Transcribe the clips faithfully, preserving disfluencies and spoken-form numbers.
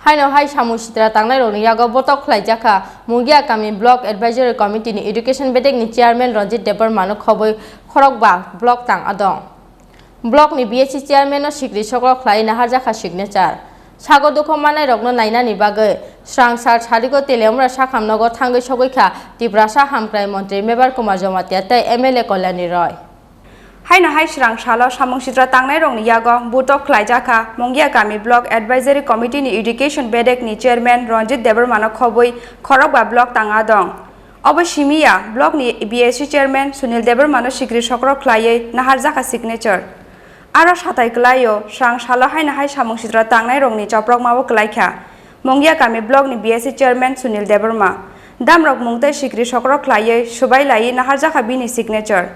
Haino hai samung sitra tangnairokni yago botok khlaijakha Mungia kami Block Advisory Committee ni Education bedekni Chairman Ranjit Debbarma no khobwi khorokba block tang adong. Block ni B S C Chairman no sikri sokro khlai naharjakha signature. Sago dukho mannairokno nainani bagwi Srangsal Sarigo Telemura sakhamnogo thangwi sogwi kha Tiprasa Hamkrai Montri Mebar Kumar Jamatia tei M L A Kalyani Roy. Haino hai Srangsalo samung sitra tangnairokni yago botok khlaijakha Mungia kami Block Advisory Committee ni Education bedekni Chairman Ranjit Debbarma no khobwi khorokba block tang adong. Obo simi ya, block ni B S C chairman Sunil Debbarma no sikri sokro khlaiwi naharjakha signature. Aro satai kwlaio, Srangsalo haino hai samung sitra tangnairokni choprokmao kwlaikha Mungia kami block ni B S C chairman Sunil Debbarma. Damrok mung tei sikri sokro khlaiwi swbai laiwi naharjakha bini signature.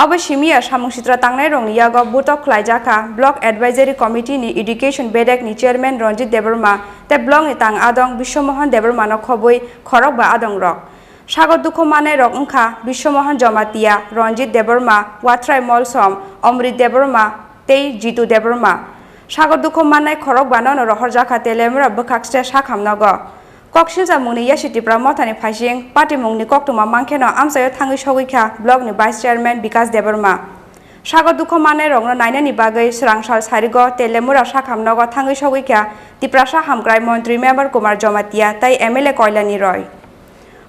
Obo simi ya samung sitra tangnairokni yago botok khlaijakha Block Advisory Committee ni Education bedekni Chairman Ranjit Debbarma tei block ni tang adong Biswamohan Debbarma no khobwi khorokba adongrok. Sago dukho mannairok wngkha Biswamohan Jamatia, Ranjit Debbarma, Watrai Molsom, Omrit Debbarma tei Jitu Debbarma. Sago dukho mannai khorokbano no rohorjakha Telemura bwkhakste sakhamnogo. Koksilsa mungni Yasi Tipra Mothani phaising patimungni koktwma mankheno amchaio thangwi sogwi kha block ni Vice Chairman Bikas Debbarma. Sago dukho mannairokno nainani bagwi Srangsal Sarigo Telemura sakhamnogo thangwi sogwi kha Tiprasa Hamkrai Montri Member Kumar Jamatia tei M L A Kalyani Roy.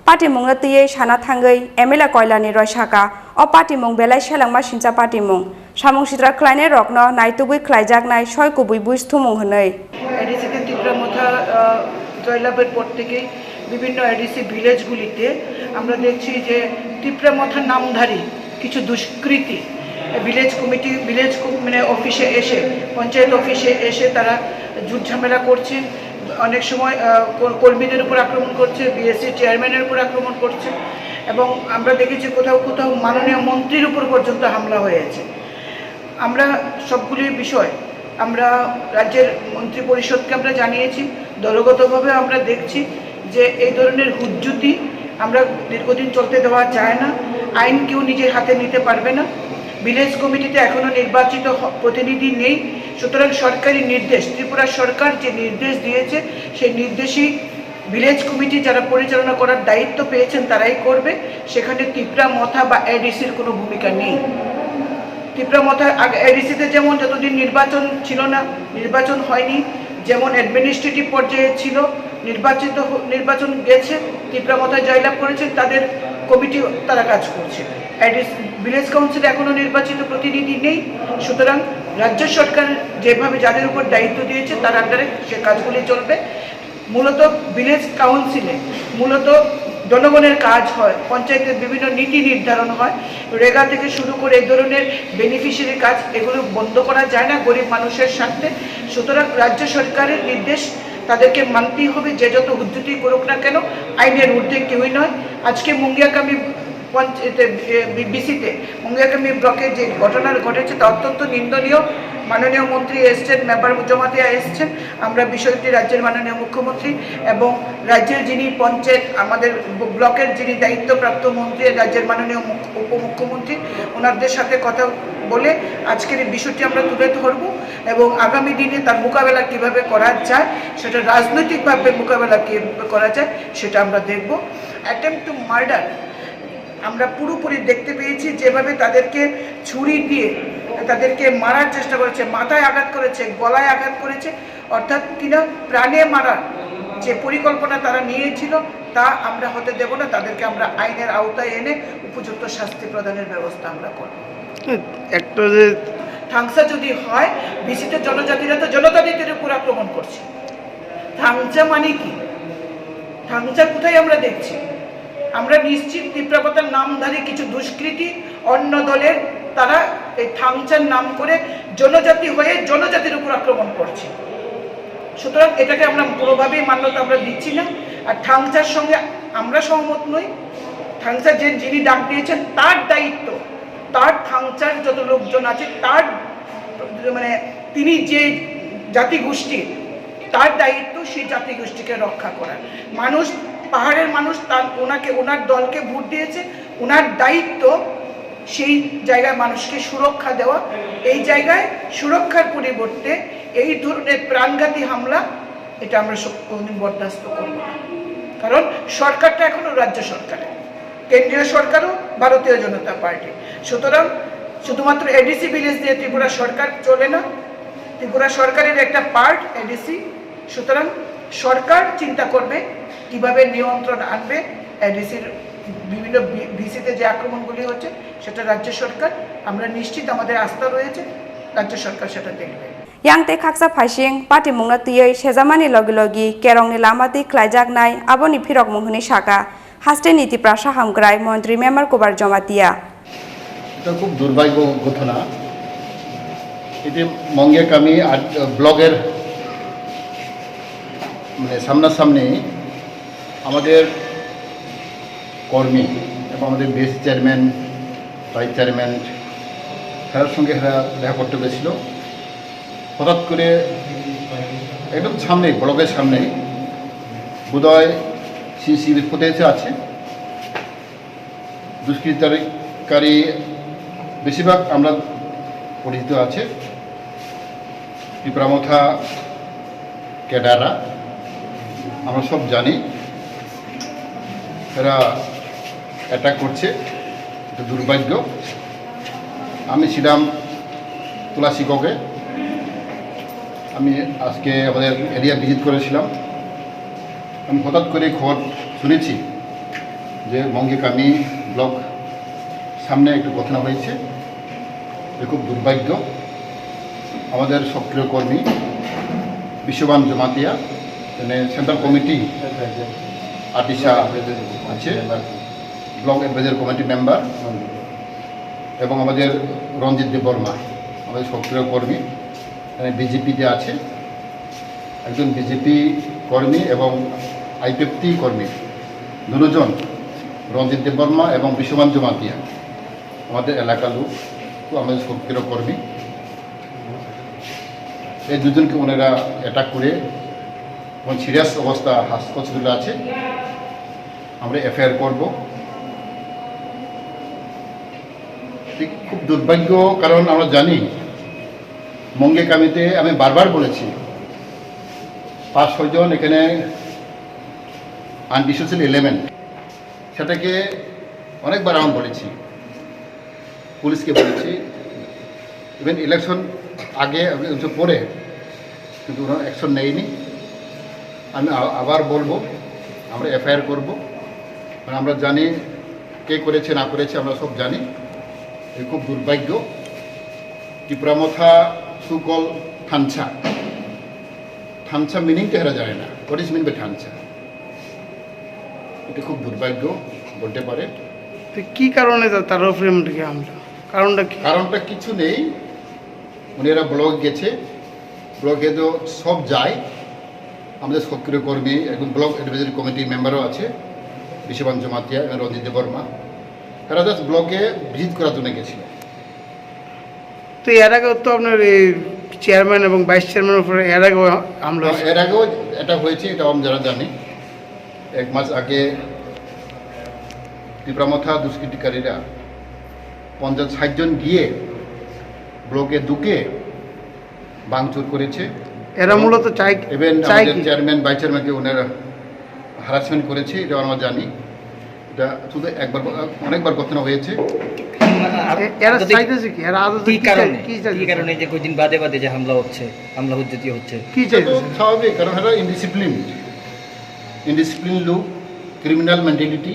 Patimungno twiwi sana thangwi M L A Kalyani Roy saka, o patimung belai selengma sincha patimung. Samung sitra khlainairokno naitugwi khlaijaknai soi kubui buj thumung hwnwi. এডিসিতে তীব্র মথা, আহ, জয়লাভের পর থেকেই বিভিন্ন এডিসি ভিলেজগুলিতে আমরা দেখছি যে তিপ্রা মথা নামধারী কিছু দুষ্কৃতী ভিলেজ কমিটি, ভিলেজ কম-, মানে অফিসে এসে, পঞ্চায়েত অফিসে এসে তারা ঝুট ঝামেলা করছে। অনেক সময়, আহ, কর-, কর্মীদের উপর আক্রমণ করছে, বিএসসি চেয়ারম্যানের উপর আক্রমণ করছে এবং আমরা দেখেছি কোথাও কোথাও মাননীয় মন্ত্রীর উপর পর্যন্ত হামলা হয়েছে। আমরা সবগুলি বিষয় আমরা রাজ্যের মন্ত্রিপরিষদকে আমরা জানিয়েছি, দলগতভাবে আমরা দেখছি যে এই ধরনের হুজ্জুতি আমরা দীর্ঘদিন চলতে দেওয়া যায় না। আইন কেউ নিজের হাতে নিতে পারবে না। ভিলেজ কমিটিতে এখনো নির্বাচিত হ-, প্রতিনিধি নেই। সুতরাং সরকারি নির্দেশ, ত্রিপুরা সরকার যে নির্দেশ দিয়েছে, সেই নির্দেশই ভিলেজ কমিটি যারা পরিচালনা করার দায়িত্ব পেয়েছেন তারাই করবে। সেখানে তিপ্রা মথা বা এডিসির কোনো ভূমিকা নেই। তিপ্রা মথা আগে এডিসিতে যেমন যতদিন নির্বাচন ছিল না, নির্বাচন হয়নি, যেমন অ্যাডমিনিস্ট্রেটিভ পর্যায়ে ছিল, নির্বাচিত হ-, নির্বাচন গেছে, তিপ্রা মথা জয়লাভ করেছেন, তাদের কমিটি তারা কাজ করছে। এডিস-, ভিলেজ কাউন্সিলে এখনো নির্বাচিত প্রতিনিধি নেই। সুতরাং রাজ্য সরকার যেভাবে যাদের উপর দায়িত্ব দিয়েছে তার আন্ডারে সে কাজগুলি চলবে। মূলত ভিলেজ কাউন্সিলে মূলত জনগণের কাজ হয়, পঞ্চায়েতের বিভিন্ন নীতি নির্ধারণ হয়, রেগা থেকে শুরু করে এই ধরনের বেনিফিশিয়ারি কাজ, এগুলো বন্ধ করা যায় না গরিব মানুষের স্বার্থে। সুতরাং রাজ্য সরকারের নির্দেশ তাদেরকে মানতেই হবে, যে যত হুজ্জুতি করুক না কেন, আইনের ঊর্ধ্বে কেউই নয়। আজকে মুঙ্গিয়াকামি পঞ্চ-, এতে, এ, বি-, বিসিতে মুঙ্গিয়াকামি ব্লকে যে ঘটনা ঘটেছে তা অত্যন্ত নিন্দনীয়। মাননীয় মন্ত্রী এসছেন, মেম্বার জমাতিয়া এসছেন, আমরা বিষয়টি রাজ্যের মাননীয় মুখ্যমন্ত্রী এবং রাজ্যের যিনি পঞ্চায়েত, আমাদের ব-, ব্লকের যিনি দায়িত্বপ্রাপ্ত মন্ত্রী, রাজ্যের মাননীয় মুখ্য-, উপমুখ্যমন্ত্রী, ওনাদের সাথে কথা বলে আজকের এই বিষয়টি আমরা তুলে ধরব এবং আগামী দিনে তার মোকাবেলা কিভাবে করা যায়, সেটা রাজনৈতিকভাবে মোকাবেলা কিভাবে করা যায়, সেটা আমরা দেখব। অ্যাটেম্প টু মার্ডার আমরা পুরোপুরি দেখতে পেয়েছি, যেভাবে তাদেরকে ছুরি দিয়ে তাদেরকে মারার চেষ্টা করেছে, মাথায় আঘাত করেছে, গলায় আঘাত করেছে, অর্থাৎ কিনা প্রাণে মারার যে পরিকল্পনা তারা নিয়েছিল, তা আমরা হতে দেব না। তাদেরকে আমরা আইনের আওতায় এনে উপযুক্ত শাস্তি প্রদানের ব্যবস্থা আমরা করব। একটা যে থাংসা যদি হয়, বিসিতে জনজাতিরা তো জনজাতিদের উপর আক্রমণ করছে। থাংচা মানে কি? থাংচা কোথায় আমরা দেখছি? আমরা নিশ্চিত তিপ্রাপতার নামধারী কিছু দুষ্কৃতী অন্য দলের, তারা এই থাংচার নাম করে জনজাতি হয়ে জনজাতির উপর আক্রমণ করছে। সুতরাং এটাকে আমরা কোনোভাবেই মান্যতা আমরা দিচ্ছি না। আর থাংচার সঙ্গে আমরা সহমত নই। থাংচা যে, যিনি ডাক দিয়েছেন, তার দায়িত্ব, তার থাংচার যত লোকজন আছে, তার, মানে, তিনি যে জাতিগোষ্ঠী, তার দায়িত্ব সেই জাতিগোষ্ঠীকে রক্ষা করার। মানুষ, পাহাড়ের মানুষ তার, ওনাকে, ওনার দলকে ভোট দিয়েছে, ওনার দায়িত্ব সেই জায়গায় মানুষকে সুরক্ষা দেওয়া। এই জায়গায় সুরক্ষার পরিবর্তে এই ধরনের প্রাণঘাতী হামলা এটা আমরা সব কোনোদিন বরদাস্ত করব না। কারণ সরকারটা এখনো রাজ্য সরকারের, কেন্দ্রীয় সরকারও ভারতীয় জনতা পার্টি। সুতরাং শুধুমাত্র এডিসি ভিলেজ দিয়ে ত্রিপুরা সরকার চলে না। ত্রিপুরা সরকারের একটা পার্ট এডিসি। সুতরাং সরকার চিন্তা করবে কিভাবে নিয়ন্ত্রণ আনবে এডিসির বিভিন্ন ভিসিতে যে আক্রমণগুলি হচ্ছে, সেটা রাজ্য সরকার। আমরা নিশ্চিত, আমাদের আস্থা রয়েছে রাজ্য সরকার সেটা দেখবে। Yang tei khaksa phaising patimungno twiwi sejamani logi logi kerongni lama twi khlaijaknai aboni phirokmung hwnwi saka hasteni Tiprasa hamkrai montri Memar Kubar Jamatia. এটা খুব দুর্ভাগ্য ঘটনা। এটি মঙ্গেকামি আট-, ব্লকের, মানে, সামনাসামনি আমাদের কর্মী এবং আমাদের ভিসি চেয়ারম্যান, ভাইস চেয়ারম্যান, তার সঙ্গে এরা দেখা করতে গেছিল। হঠাৎ করে একদম সামনেই, ব্লকের সামনেই বোধহয় সিসিটিভি ফুটেজে আছে, দুষ্কৃতিকারী বেশিরভাগ আমরা পরিচিত আছে, টিপরামথা ক্যাডাররা, আমরা সব জানি। এরা অ্যাটাক করছে, এটা দুর্ভাগ্য। আমি ছিলাম তুলাসিককে, আমি আজকে আমাদের এরিয়া ভিজিট করেছিলাম। আমি হঠাৎ করে খবর শুনেছি যে মঙ্গেকামি ব্লক সামনে একটু ঘটনা হয়েছে। এ খুব দুর্ভাগ্য। আমাদের সক্রিয় কর্মী বিশ্ববান জমাতিয়া, মানে, সেন্ট্রাল কমিটি আটিশা আছে, ব্লক অ্যাডভাইজারি কমিটি মেম্বার, এবং আমাদের রঞ্জিত দেববর্মা, আমাদের সক্রিয় কর্মী, মানে, বিজেপিতে আছে। একজন বিজেপি কর্মী এবং আইপিএফটি কর্মী, দুজন, রঞ্জিত দেববর্মা এবং বিশ্ববান জমাতিয়া, আমাদের এলাকার লোক, তো আমাদের সক্রিয় কর্মী। এই দুজনকে ওনারা অ্যাটাক করে এখন সিরিয়াস অবস্থা, হসপিটালে আছে। আমরা এফআইআর করব। ঠিক খুব দুর্ভাগ্য, কারণ আমরা জানি মঙ্গেকামিতে আমি বারবার বলেছি, পাঁচ ছয়জন এখানে আনডিসোসিয়েল এলিমেন্ট, সেটাকে অনেকবার আমি বলেছি, পুলিশকে বলেছি, ইভেন ইলেকশন আগে, ইলেকশন পরে, কিন্তু ওরা অ্যাকশন নেয়নি। আমি আ-, আবার বলবো, আমরা এফআইআর করব, কারণ আমরা জানি কে করেছে না করেছে, আমরা সব জানি। এ খুব দুর্ভাগ্য। টিপরামথা সুকল থানসা, থানসা মিনিংটা এরা জানে না। What is mean by থানসা? এটা খুব দুর্ভাগ্য বলতে পারে। তো কি কারণে তা-, তার উপরে এমন কি হামলা? কারণটা কি? কারণটা কিছু নেই। উনি এরা ব্লক গেছে, ব্লকে তো সব যায়। আমাদের সক্রিয় কর্মী, একজন ব্লক অ্যাডভাইজারি কমিটির মেম্বারও আছে, বিশ্ববান জমাতিয়া এবং রঞ্জিত দেববর্মা। তারা জাস্ট ব্লকে ভিজিট করার জন্য গেছিল। তো এর আগেও তো আপনার এই চেয়ারম্যান এবং ভাইস চেয়ারম্যানের উপরে এর আগেও হামলা হ্যাঁ, হয়েছে। এর আগেও এটা হয়েছে, এটাও আমরা যারা জানি। এক মাস আগে টিপরামথা দুষ্কৃতিকারীরা পঞ্চাশ ষাট জন গিয়ে ব্লকে ঢুকে ভাঙচুর করেছে। এরা এবং মূলত চায়, ইভেন চায় আমাদের কি? চেয়ারম্যান, ভাইস চেয়ারম্যানকে ওনারা হ্যারাসমেন্ট করেছে, এটা আমরা জানি। এটা শুধু একবার, অনেকবার ঘটনা হয়েছে। এ-, এরা আদতে চাইতেছে কি? এরা আদতে কি কি চাই-, কারণে? কি চাইতেছে? কি কারণে যে কয়দিন বাদে বাদে যে হামলা হচ্ছে, হামলা হুজ্জতি হচ্ছে? কি এটা তো চাইতেছে? স্বাভাবিক, কারণ এরা ইনডিসিপ্লিন, ইনডিসিপ্লিন লোক, ক্রিমিনাল মেন্টালিটি।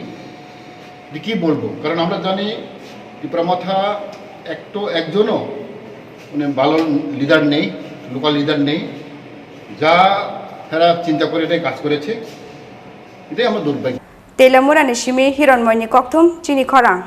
এটা কি বলবো? কারণ আমরা জানি টিপরামথা এক তো একজনও মানে ভালো লিডার নেই, লোকাল লিডার নেই। যা তারা চিন্তা করে এটাই কাজ করেছে, এটাই আমার দুর্ভাগ্য। Telamurani simi Hironmoini kokthum chini khorang.